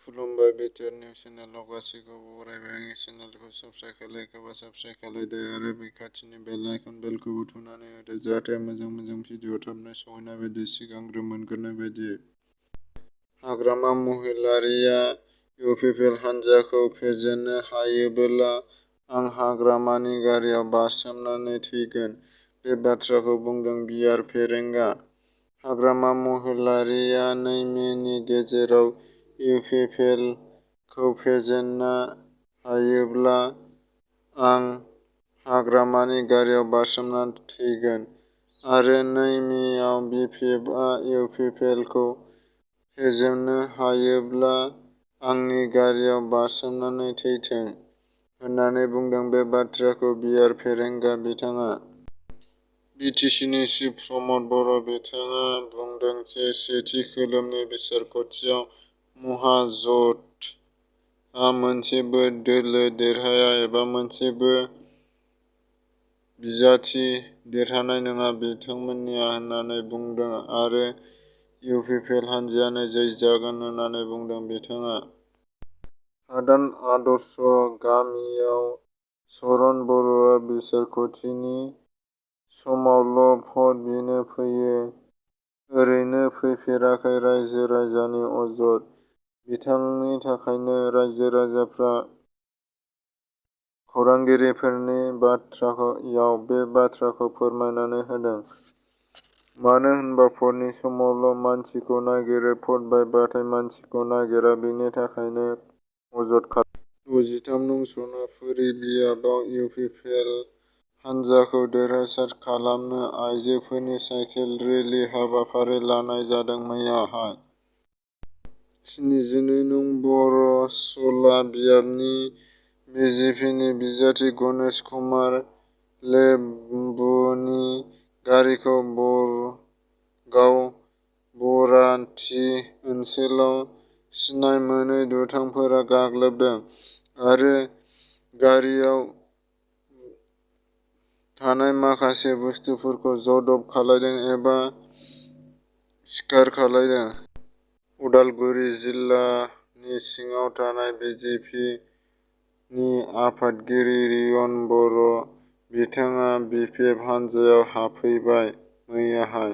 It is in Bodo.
खुलुमबाय बिटिआर निउस चेनेलाव गासैखौबो बरायबाय। आंनि चेनेलखौ साबस्क्राइब खालायखोबा साबस्क्राइब खालायदो आरो बै खाथिनि बेल आइकन बेलखौबो थुनानै होदो जाहाथे मोजां भिडिअ थाबनो सहैनाय बायदि सिगांग्रो मोनग्रोनाय बायदि। हाग्रामा महिलारीआ इउपिपिएल हानजाखौ फेजेननो हायोब्ला आं हाग्रामानि गारिआव बारसोमनानै थैगोन। बे बाथ्राखौ बुंदों बिआर फेरेंगा। हाग्रामा महिलारीआ 2 मेनि गेजेराव इउपिपिएलखौ फेजेननो हायोब्ला आं हाग्रामानि गारिआव बारसोमनानै थैगोन आरो 2 मेआव बिपिएफआ इउपिपिएलखौ फेजेननो हायोब्ला आंनि गारिआव बारसोमनानै थैथों होननानै बुंदों। बे बाथ्राखौ बिआर फेरेंगा बिथाङा बिटिसिनि चिफ प्रमद बर' बिथाङा बुंदों जे सेथि खोलोबनि बिसायख'थियाव महाजोतआ मोनसेबो दोलो देरहाया एबा मोनसेबो बिजाथि देरहानाय नङा बिथांमोननिया होननानै बुंदों आरो इउपिपिएल हानजायानो जै जागोन होननानै बुंदों बिथाङा। हादान आदर्श गामियाव चरण बर'आ बिसायख'थिनि समावल' भट बिनो फैयो, ओरैनो फैफेराखै रायजो राजानि अजद। बिथांनि थाखायनो रायजो राजाफ्रा खौरांगिरिफोरनि बाथ्रायाव बे बाथ्राखौ फोरमायनानै होदों। मानो होनबा भटनि समावल' मानसिखौ नागिरो, भट बायबाथाय मानसिखौ नागिरा। बिनि थाखायनो अजद खालामो। 63 नं सनापुरी बियाबाव इउपिपिएल हानजाखौ देरहासार खालामनो आइजोफोरनि साइकेल रेलि हाबाफारि लानाय जादों मैयाहाय। 72 नं बर'सला बियाबनि बिजेपिनि बिजाथि गणेश कुमार लेम्बुनि गारिखौ बरगाव बरान्थि ओनसोलाव सिनाय मोनै दुथांफोरा गाग्लोबदों आरो गारिआव थानाय माखासे बुस्थुफोरखौ जब्द खालामदों एबा सिखार खालामदों। उदालगुरि जिल्लानि सिङाव थानाय बिजेपिनि आफादगिरि रियन बर' बिथाङा बिपिएफ हानजायाव हाबफैबाय। मैयाहाय